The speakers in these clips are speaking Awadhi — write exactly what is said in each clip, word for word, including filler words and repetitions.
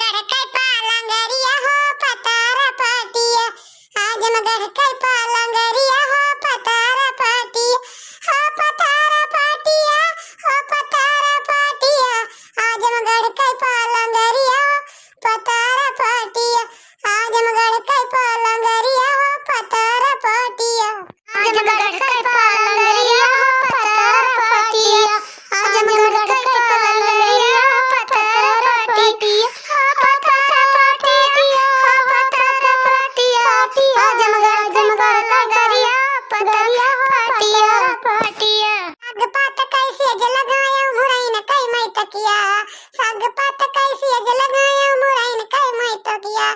गढ़ के पालंगरिया हो पतार पाटिया, आजमगढ़ के पालंगरिया हो पतार पाटिया, हो पतार पाटिया, हो पतार पाटिया, आजमगढ़ के पालंगरिया हो पतार पाटिया, आजमगढ़ के पालंगरिया हो पतार पाटिया। आजमगढ़ के पालंगरिया हो पतार पाटिया, आजमगढ़ के पालंगरिया हो पतार पाटिया, हो पतार पाटिया, हो पतार पाटिया, आजमगढ़ के पालंगरिया हो पतार पाटिया। साग पात कैसे अज लगाया मुरैन कै मैं तकिया, साग पात कैसे अज लगाया मुरैन कै मैं तकिया।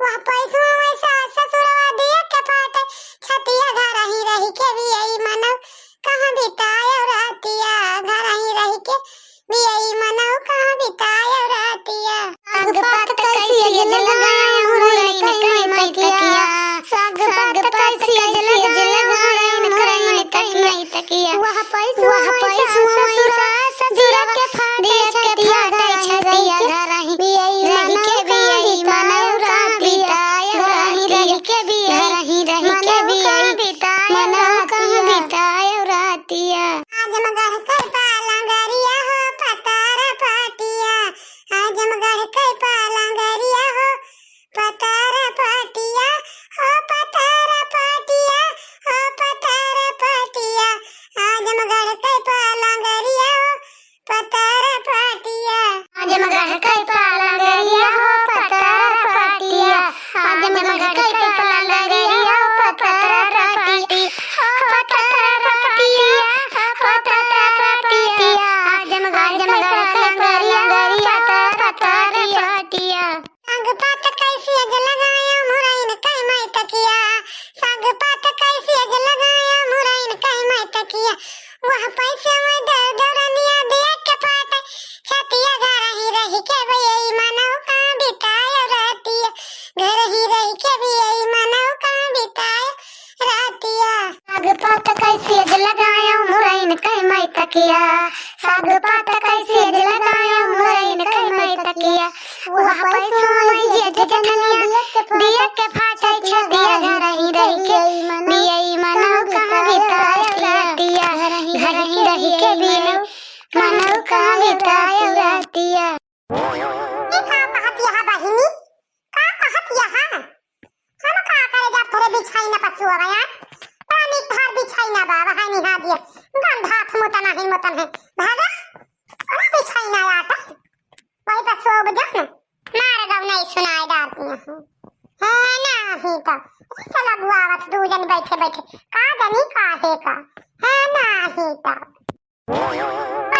वह पैसवा वैसा ससुरवा दिया के फाटे, छतिया घर ही रही के भी आई मनौ कहाँ बितायो रातिया, घर ही रही के भी आई मनौ कहाँ बितायो रातिया। साग पात कैसी अज लगायो मुरैन कै मैं तकिया, साग पात कैसी अज लगायो मुरैन कै मैं तकिया। वह पैसवा वह पैसवा ससुरा ससुरा के फाटे छतिया घर ही रही के भी आई मनौ कहाँ बितायो रातिया, घर ही रही के भी आई रही के भी आई मनौ कहाँ बितायो रातिया। आजमगढ़ के पालंगरिया हो पतार पाटिया, आजमगढ़ के पालंगरिया हो पतार पाटिया, हो पतार पाटिया, हो पतार पाटिया, आजमगढ़ के पालंगरिया हो पतार पाटिया। आजमगढ़ के पालंगरिया हो पतार पाटिया, आजमगढ़ के पालंगरिया हो पतार पाटिया, हो पतार पाटिया, हो पतार पाटिया, आजमगढ़ के पालंगरिया हो पतार पाटिया। साग पात कैसी अज लगायो मुरैन कै मैं तकिया, साग पात कैसी अज लगायो मुरैन कै मैं तकिया। वह पैसे में दर दरनिया दिया के फाटे, छतिया घर ही रही के भी आई मनौ कहाँ बितायो रातिया, घर ही रही के भी आई मनौ कहाँ बितायो रातिया। साग पात कैसी अज लगायो मुरैन कै मैं तकिया, साग पात कैसी अज लगायो मुरैन कै मैं तकिया। वह पैसवा वही जेठ जेठनिया दिया के फाटे छतिया घर ही रही के भी आई मनौ कहाँ बितायो रातिया, घर ही रही के भी आई मनौ कहाँ बितायो रातिया। ई का कहत यहा बहिनी, का कहत यहा? हम का करे जब तोरे बिछाई ना पसुआ बा यार? बड़ा नीक धार बिछाई ना बा, वहां निहा दिया। गंधात मुतन ही मुतन है। भागा, बड़ा बिछाई ना आटा। वही पसुआ बजा ना। मार गौ नहीं सुनाए डारती हैं। है ना ही तो। ऐसा लगुआवत दू जन बैठे बैठे। का जनी काहे का। है ना ही तो।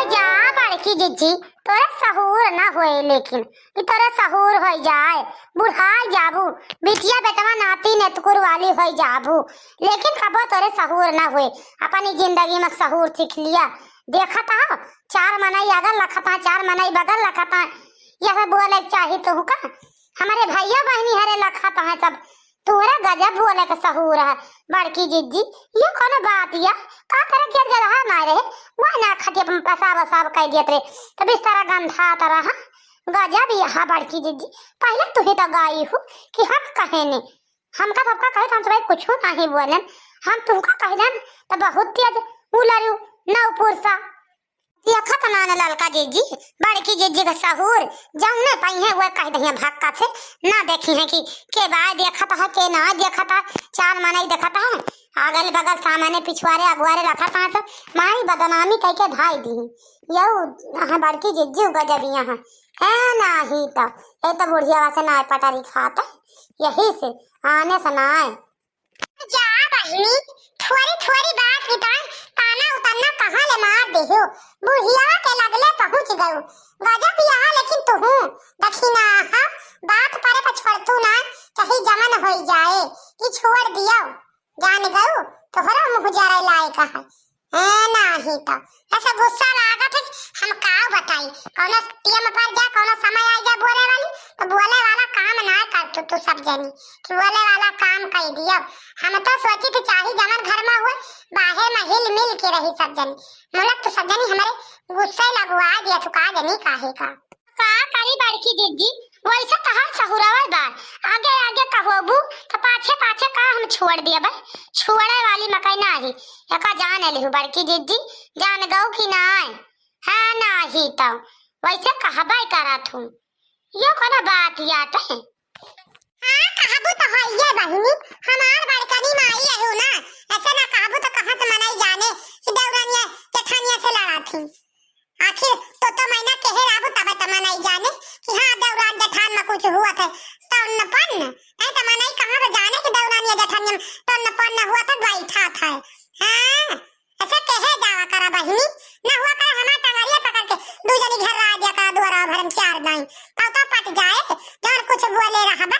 जा बड़की जिज्जी, तोरे सहूर न होए, लेकिन कि तोरे सहूर होई जाए, बुढ़ाई जाबू, बिटिया बेटवा नाती नेतकुर वाली होई जाबू, लेकिन कबो तोरे सहूर न होए। अपनी जिंदगी में सहूर सीख लिया। देखत हो, चार मनई अगल लखत हैं, चार मनई बगल लखत हैं, यह बोले के चाही तुहका। हमरे भैया बहिनी हरे लखत हैं सब, तोहरा गजब बोले के सहूर है बड़की जिज्जी। ये कौनो बात या? का करे के जगह ना रहे, वह ना खटिया पे पेशाब वसाब कर दियत रहे, तो बिस्तरा गंधात रहा। गजब यहा बड़की जिज्जी, पहले तू ही तो गाई हूँ कि हम कहे ने, हमका सबका कहे तो हम सब कुछ नहीं बोलन, हम तुमका कह देन तो बहुत तेज उलरू नौ पुरसा। देखत नान ललका जिज्जी, बड़की जिज्जी का सहूर, जौने पइहे वह कह दहिया भक्का से, ना देखी है कि के बाय देखत है, के ना देखत है, चार मनई देखत है, अगल बगल सामने पिछुआरे अगुआरे रखत है, तो मारी बदनामी कह के धाई दी। यऊ हाँ बड़की जिज्जी गजबिया है, है ना ही तो, ये तो बुढ़िया से नाय पटरी खात है, यही से आने से नाय। जा बहिनी, थोरी थोरी बात की तान ताना उताना कहाँ ले मार देहु। बुढ़िया के लगले पहुँच गऊ। गजब यहाँ लेकिन तुहूँ दखिना हा, बात परे पर छोड़तू ना, चाहे जमन होई जाए कि छोड़ दियो। जान गऊ, तोहरो मुँह जरे लायक है। हाँ, नाही तो। ऐसा गुस्सा लागत है, हम का बताई। कौनो टीएम पर जा, कौनो समय आई जा बोले वाली, तो बोले वाला काम ना कर तू, तू सब जनी। कि बोले वाला काम कह दियो। हम तो सोची थी चाही जमन घर में हुए, बाहे में हिल मिल के रही सब जनी। मुलक तो सब जनी हमारे गुस्से लगवा दिया, तू का जनी काहे का। का करी बड़की जिज्जी, वैसे तहार सहुरवा बा, आगे आगे कहबू त पाछे पाछे का हम छोड़ दिया भाई, छोड़े वाली मकई नाही। एका जान लिहू बड़की जिज्जी, जान गऊ कि नाय? हाँ नाही तो वैसे कहबे करत हूँ, यो कोनो बात याटे। हाँ, कहबू तो होइए बहिनी, हमार बड़कनी माई अहू ना, ऐसे ना कहबू तो कहाँ से मनई जाने कि देवरानिया जेठानिया से लड़ाथी। आखिर तो, तो मैना कहे रहबू तबे तो मनई जाने कि हाँ, देवरान जेठान में कुछ हुआ थे, तन्न पन्न। नहीं तो मनई कहाँ से जाने कि देवरानिया जेठानिया में तन्न पन्न हुआ था, बैठा था। हाँ, ऐसे कहे जावा करा बहिनी, ना हुआ करे हमार टंगरिया पकड़ के दू जनी घर आ दिया करा दुआरा भरम चार दाई, तब तो पट जाए, जौन कुछ बोले रहबे।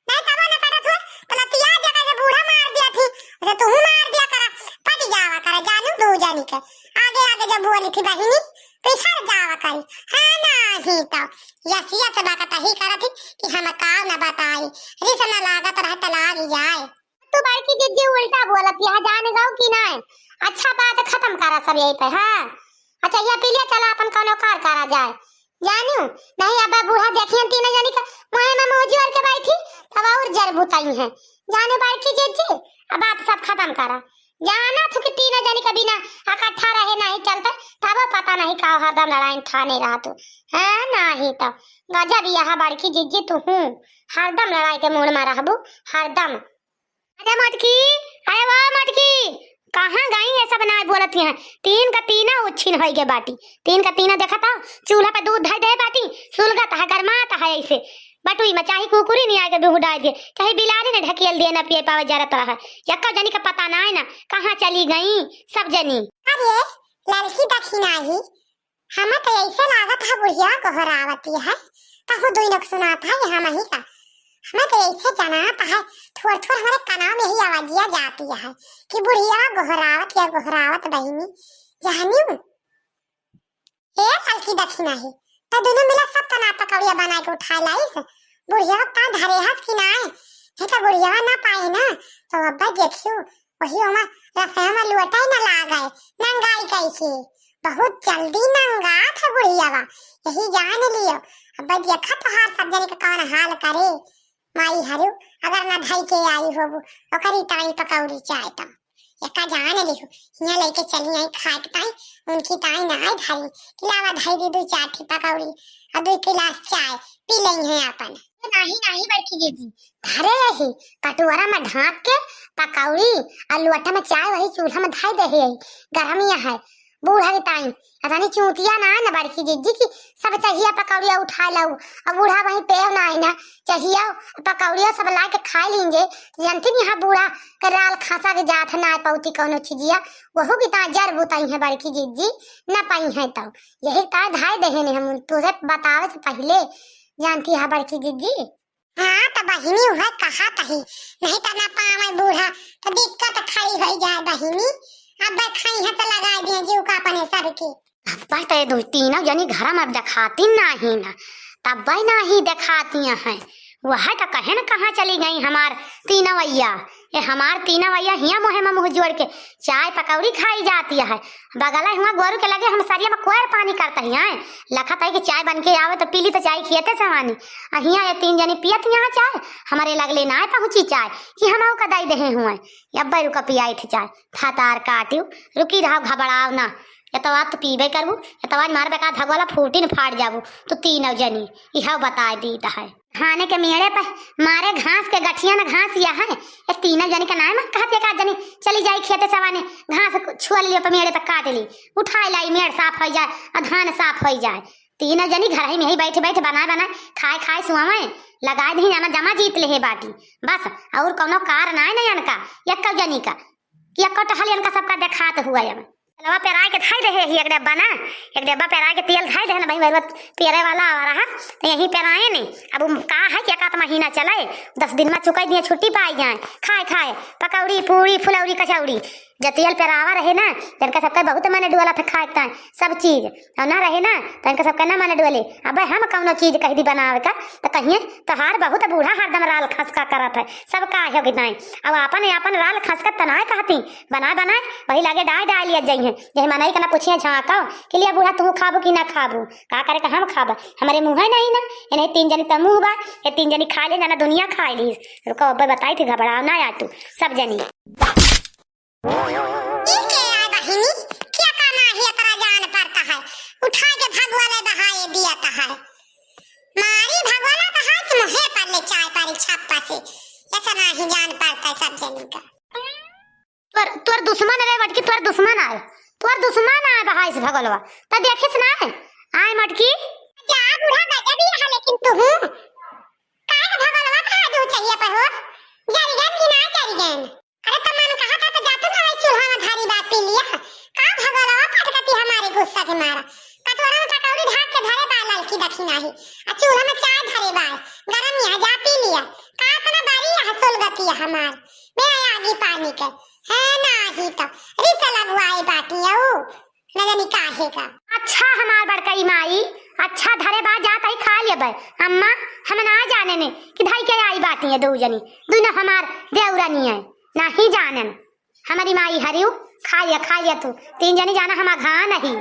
नहीं तब ना पटत हुए, तो लतिया दिया करे बूढ़ा मार दिया थी, उसे तू मार दिया करा, पट जावा करा, जानू दू जनी के। आगे आगे जब बोली थी बहिनी, पिछड़ जावा करी। हाँ नाही तो, यसिया से बात तही करत थी कि हम काव न बताई, रिस न लागत रहे तो लाग जाए। तू बड़की जिज्जी उल्टा बोलत यह जान गऊ कि नाय? अच्छा बात खत्म करा सब यही पे, हाँ। अच्छा ये पीलिया चला अपन कौनो कार करा जाए। जानू, नहीं अब बूढ़ा देखियन तीनों जनी का मुँहे में मुँह जोर के बैठी, तब और जर बुताई है। जानू बड़की जिज्जी, अब बात सब खत्म करा। जाना थू कि तीनों जनी के बिना इकट्ठा रहे नहीं चलते, तब पता नहीं का हरदम लड़ाई ठाने रहा तू। हाँ, नाही तो गजब यह बड़की जिज्जी तू हूँ, हरदम लड़ाई के मूड में रहबू, हरदम। अरे मटकी, अरे वाह मटकी, कहाँ गई ये सब ना बोलत हैं? तीन का तीना उच्छिन होई गए बाटी, तीन का तीना देखत हो, चूल्हा पे दूध धई दे बाटी, सुलगत है, गरमात है ऐसे। बटुई में चाहे कुकुरी नहीं आके बिहू डाल दे, चाहे बिलारी ने ढकेल दे, ना पिए पावे जरत रहा। यक्का जनी का पता ना है ना, कहाँ चली गई सब जनी। अरे लड़की दखिनाही, हमें तो ऐसे लागत है बुढ़िया गोहरावती है, कहूँ दुई लोग सुनात है यहाँ मही का। हमें तो ऐसे जनात है, थोड़ थोड़ हमारे काना में ही आवाजिया जाती है कि बुढ़िया गोहरावत या गोहरावत बहिनी, जानियो। ए ललकी दखिनाही, तो दोनों मिला सब तना पकौड़िया बना के उठा लाइस। बुढ़िया का धरे हस कि नाय? हे तो बुढ़िया ना पाए ना, तो अब्बा देखियो, वही ओमा रसोई में लुअटाई ना लागे, नंगाई कैसे। बहुत जल्दी नंगा था बुढ़िया, यही जान लियो। अब्बा देखा तोहार सब जने का कौन हाल करे। माई हरू, अगर ना धई के आई होबू, ओकरी ताई पकौड़ी चाय तो। एका जान लिहू, हियाँ लेके चली आई खाए के ताई, उनकी ताई ना आई धरी, कि लावा धई दी दू चार ठी पकौड़ी, और दू गिलास चाय, पी लेई है आपन। नाही, नाही बड़की जिज्जी, धरे यही कटोरा में ढाँक के पकौड़ी और लोटा में चाय वही चूल्हा में धई दे है, गरमिया है, बूढ़ा के ताई। अतनी चूतिया ना है ना बड़की जिज्जी की सब चहिया पकौड़िया उठा लाऊ। अब बूढ़ा वहीं पेव ना है ना, चहिया पकौड़िया सब ला के खाए लीन जे। जानती नहीं, यहाँ बूढ़ा के राल खसा के जात है ना पौती कौनो चीजिया, वहू की ता जर बुताई है बड़की जिज्जी, न पाई है तो। यही ता धाय देहे ने हम तुझे बतावे से पहले, जानती है बड़की जिज्जी। हाँ, तो बहिनी उहे कहत ही, नहीं तो ना पावे बूढ़ा, तो दिक्कत खड़ी होई जाए बहिनी। अब खाई है तो लगा दिए जीव का अपने सर के। अब तो ये दो तीनों जनी घर में अब देखाती नाही ना, तब नाही देखाती हैं। वह तो कहे न कहाँ चली गई हमार तीनों भैया। ये हमार तीनों भैया हियाँ मुँहे में मुँह जोड़ के चाय पकौड़ी खाई जाती है। बगल हुआ गोरू के लगे हम सरिया में कोयर पानी करता ही आए, लखत है कि चाय बन के आवे तो पी ली तो चाय खियते सवानी। आ हियाँ ये तीन जनी पियत यहाँ चाय, हमारे लगले ना पहुँची चाय कि हम का दाई देहे हुए। अब्बे रुका पियाई थी चाय, फतार काटियो, रुकी रहो घबराओ ना। ये तो आज तो पीबे करबू, ये तो आज मारबे का भगवाला फूटी न फाड़ जाबू, तो तीनों जनी, इहो बताए दीत है। धाने के मेड़े पे मारे घास के गठिया न घास या है। ये तीनों जनी का नाय मन कहत, एक आध जनी चली जाई खेते सवाने, घास छुआ लियो पे मेड़े पे काट ली, उठाए लाई, मेड़ साफ होई जाए और धान साफ होई जाए। तीनों जनी घर ही में ही बैठे बैठे बनाए बनाए खाए खाए सुआवे, लगाए दही जाना जमा जीत ले हे बाटी। बस और कौनो कार नाय न अनका, यक्को जनी का, यक्को टहल अनका सबका देखात हुआ अब। तेलवा पेराए के धाई रहे ही एक डब्बा ना, एक डब्बा पेराए के तेल धाई देहे ना भाई, मेरे पेरे वाला आवा रहा, तो यहीं पेराए ने। अब उ का है कि एक आध महीना चले, दस दिन में चुकाई दिए, छुट्टी पाई जाए, खाए खाए पकौड़ी, पूड़ी, फुलौड़ी, कचौड़ी। जतियल पेरावा रहे ना, तनका सबका बहुत मने डोला था खाए के ताई, सब चीज। और ना रहे ना, तनका सबका ना मने डोले। अब हम कौनो चीज कह दी बनावे का, तो कहिए, "तोहार बहुत बूढ़ा हरदम राल खसका करत है, सब का हो गई ताई। अब आपन, आपन राल खसका तनाए कहती, बनाए, बनाए, वही लागे डाय, डाय लिया जाइए।" जहे मनई का ना पूछिया झाँकव कि लिया बूढ़ा, तू खाबू कि ना खाबू? का करे का हम खाब? हमरे मुँह है नहीं ना, इन्हें तीन जनी त मुँह बा, ये तीन जनी खाइ ले, जाना दुनिया खाइ ली। रुको, अब्बे बताई थी, घबराओ ना आ तू सब जनी। ई के आय बहिनी, क्या का नाही एकरा जान पड़ता है, उठा के भगवा ले बहाए दिया है। मारी भगवाना बहाए कि मुँहे पर ले चाय पारी छप्पा से, ऐसा नाही जान पड़ता है सब जनी का। तोर, तोर दुश्मन रे मटकी, तोर दुश्मन आय, तोर दुश्मन आय बहाइस भगलवा। त देखिस ना आय मटकी। जा बूढ़ा गजब ही है लेकिन तू हूँ। काहे के भगलवा कहा दू चाहिए पर हो? जरिगन कि ना जरिगन? अरे त मन कहा था तो जातू ना वही चूल्हा में धारी बात पी लिया। का भगलवा फटकती हमारे गुस्सा के मारा। कटोरा में कटोरी ढाक के धरे बा ललकी दखिना ही। आ चूल्हा में चाय धरे बा। गरम यहाँ जा पी लिया। का इतना बड़ी है सोलगती है हमार। मेरा आगी पानी के। है नाही तो रिस लगवाए बाटी है ऊ, न जानी काहे का। अच्छा हमार बड़कई माई, अच्छा धरे बा जात ही खा लेबे। अम्मा, हम ना जाने ने कि धई के आई बाटी है दू जनी, दुनो हमार देउरानी है, नाही जाने न। हमारी माई हरियो, खा लिया, खा लिया तू, तीन जनी जाना हम अघा नहीं।